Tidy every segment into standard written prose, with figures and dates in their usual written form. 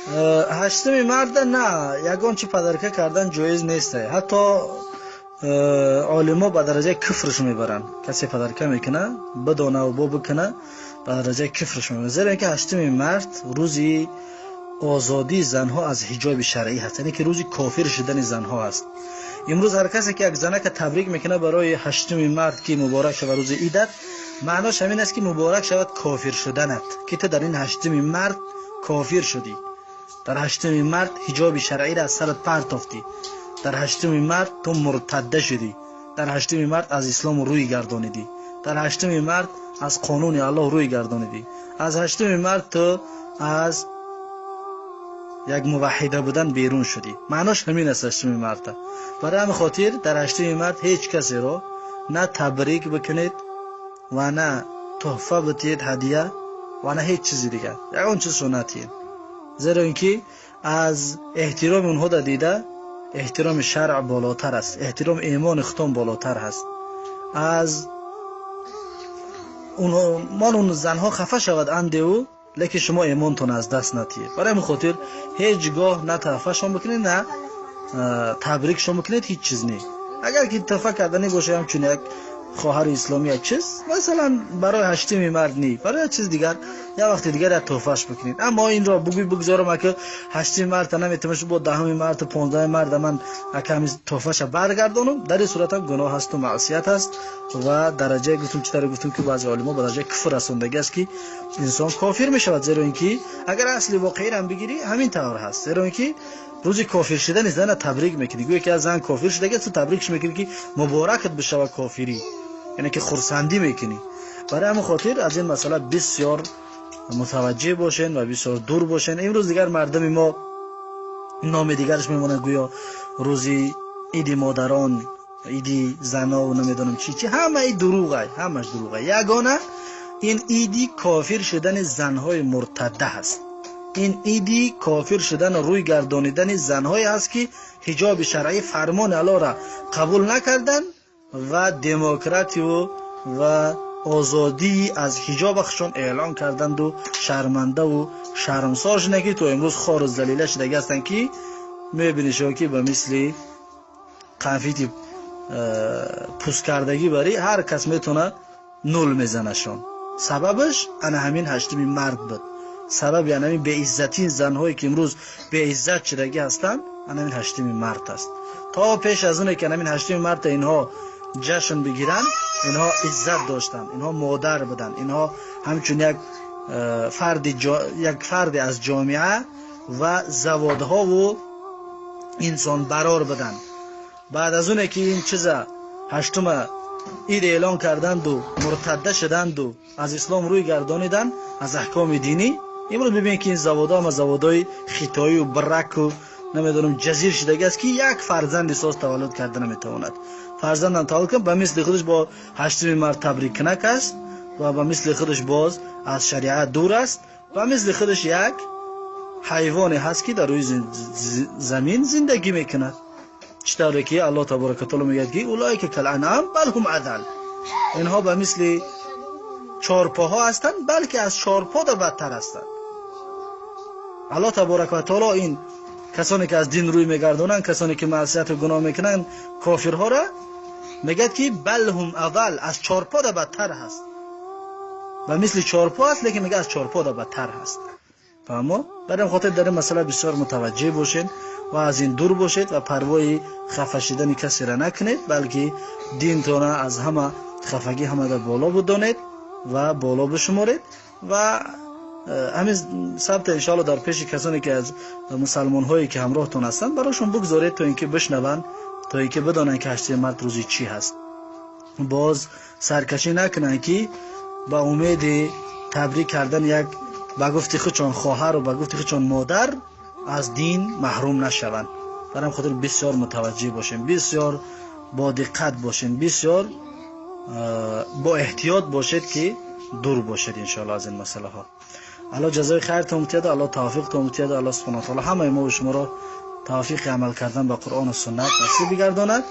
Ҳаштуми марда на ягон чи подарка кардан ҷоиз нест. Ҳатто олимо ба дараҷаи куфрш мебаранд. Касе подарка мекуна, бидонаву бо бикуна, ба дараҷаи куфрш мебаранд, зеро ин ки ҳаштуми март рӯзи озодии занҳо аз ҳиҷоби шаръӣ ҳаст, яъне ки рӯзи кофир шудани занҳо ҳаст. Имрӯз ҳар касе ки як занака табрик мекунад барои ҳаштуми март, ки муборак шавад рӯзи идат, маънош ҳамин аст, ки муборак шавад кофир шуданат, ки ту дар ин ҳаштуми март кофир шудӣ, дар ҳаштуми март ҳиҷоби шаръиро аз сарат партофтӣ, дар ҳаштуми март ту муртадда шудӣ, дар ҳаштуми март аз ислом рӯй гардонидӣ, дар ҳаштуми март аз қонуни Аллоҳ рӯй гардонидӣ, аз ҳаштуми март ту аз як муваҳҳида будан берун шудӣ. Маънош ҳамин аст ҳаштуми марта. Барои ҳамин хотир дар ҳаштуми март ҳеҷ касеро на табрик бикунед ва на туҳфа битиҳед, ҳадия, ва на ҳеҷ чизи дигар, ягон чизшо натиҳед, зеро ин ки аз эҳтироми онҳо да дида эҳтироми шаръ болотар аст, эҳтироми имони худтон болотар ҳаст. Аз мон он занҳо хафа шавад андеву, лекин шумо имонтон аз даст натиҳед. Барои ҳамин хотир ҳеҷ гоҳ на туҳфашон бикунед, на табрикшон бикунед, ҳеҷ чиз не. Агар ки туҳфа карданӣ боша, ҳамчун як хоҳари исломӣ як чиз, масалан, барои ҳаштуми март ни, барои як чиз дигар, як вақти дигар як туҳфаш бикунед. Аммо инро бугӯй, бигзорам, ака ҳаштуми марта наметавонам, бо 10-уми марта, 15-уми марта ман ака ҳамин туҳфаша баргардонам, дар ин сурат ҳам гуноҳ ҳасту маъсият ҳаст ва дараҷае гуфтум, чӣ таре гуфтум, ки баъзе олимо ба дараҷаи куфр расондагӣ аст, ки инсон кофир мешавад, зеро ин ки агар асли воқеиро ҳам бигирӣ, ҳамин тавр ҳаст, зеро ин ки рӯзи кофир шудани зана табрик мекунӣ, гӯё ки аз зан кофир шудагӣ, ту табрикш мекунӣ, ки муборакат бишавад кофирӣ, яъне ки хурсандӣ мекунӣ. Барои ҳамин хотир аз ин масъала бисёр мутаваҷҷеҳ бошен ва бисёр дур бошен. Имрӯз дигар мардуми мо номи дигараш мемонад, гӯё рӯзи иди модарон, иди занаву намедонам чӣ чӣ. Ҳамаи дурӯғай, ҳамаш дурӯғай. Ягона ин иди кофир шудани занҳои муртадда ҳаст, ин иди кофир шудану рӯй гардонидани занҳое ҳаст, ки ҳиҷоби шаръӣ, фармони Аллоҳро қабул накарданд ва демократию ва озодии аз ҳиҷоба худшон эълон карданду шармандаву шармсор шуданд, ки то имрӯз хору залила шудагӣ ҳастанд, ки мебинӣ шумо, ки ба мисли конфети пусткардагӣ бари ҳар кас метавонад нул мезанашон. Сабабаш ана ҳамин ҳаштуми март буд. Сабаби ана ҳамин беиззатии занҳое, ки имрӯз беиззат шудагӣ ҳастанд, ана ҳамин ҳаштуми март аст. То пеш аз оне ки ана ҳамин ҳаштуми марта инҳо ҷашн бигиранд, инҳо иззат доштанд, инҳо модар буданд, инҳо ҳамчун як фарди, як фарде аз ҷомеа ва заводҳову инсонбарор буданд. Баъд аз оне ки ин чиза ҳаштума ид эълон карданду муртадда шуданду аз ислом рӯй гардониданд, аз аҳкоми динӣ, имрӯз бибинед, ки ин заводҳо ҳама заводҳои хитоию браку намедонам ҷазир шудагӣ аст, ки як фарзанди соз таваллуд карда наметавонад. Фарзандам таваллуд кунад, ба мисли худаш бо ҳаштуми март табриккунак аст ва ба мисли худаш боз аз шариат дур аст, ба мисли худаш як ҳайвоне ҳаст, ки дар рӯи замин зиндагӣ мекунад. Чӣ тавре ки Аллоҳ таборака таоло мегӯяд, ки أولئك كالأنعام بل هم أضل, инҳо ба мисли чорпоҳо ҳастанд, балки аз чорпо да бадтар ҳастанд. Аллоҳ таборака ва таоло ин касоне ки аз дин рӯй мегардонанд, касоне ки маъсияту гуноҳ мекунанд, кофирҳоро мегӯяд, ки بل هم أضل, аз чорпо да бадтар ҳаст. Ба мисли чорпо аст, лекин мегӯяд, аз чорпо да бадтар ҳаст. Фаҳмо? Бар ин хотир дар ин масъала бисёр мутаваҷҷеҳ бошед ва аз ин дур бошед ва парвои хафа шудани касеро накунед, балки динтона аз ҳама хафагӣ ҳамада боло будонед ва боло бишуморед. Ва ҳамин сабта иншоалло дар пеши касоне ки аз мусалмонҳое ки ҳамроҳтон ҳастанд, барошон бигзоред, то ин ки бишнаванд, то ин ки бидонанд, ки ҳаштуми март рӯзи чӣ ҳаст, боз саркашӣ накунанд, ки ба умеди табрик кардан як, ба гуфти худшон, хоҳару ба гуфти худшон модар аз дин маҳрум нашаванд. Бар ҳамин хотир бисёр мутаваҷҷеҳ бошем, бисёр бодиққат бошем, бисёр бо эҳтиёт бошед, ки дур бошед иншоалло аз ин масъалаҳо. Аллоҳ ҷазои хайртон мутиҳад, Аллоҳ тавфиқтон мутиҳад, Аллоҳ субҳана таоло ҳамаи мо шуморо тавфиқи амал кардан ба Қуръону суннат насиб бигардонад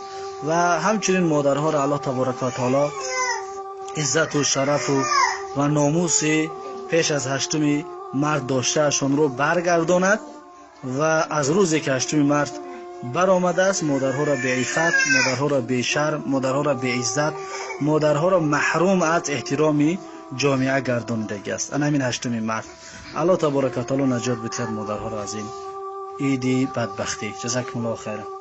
ва ҳамчунин модарҳоро Аллоҳ таборака ва таоло иззату шарафу ва номуси пеш аз ҳаштуми март доштаашонро баргардонад. Ва аз рӯзе ки 8 март баромадааст, модарҳоро беиффат, модарҳоро бешарм, модарҳоро беиззат, модарҳоро маҳрум аз эҳтироми ҷомеа гардонидагӣ аст. Ана ҳамин 8 март. Аллоҳ таборака ва таоло наҷот бидиҳад модарҳоро аз ин иди бадбахтӣ. Ҷазакумуллоҳу хайран.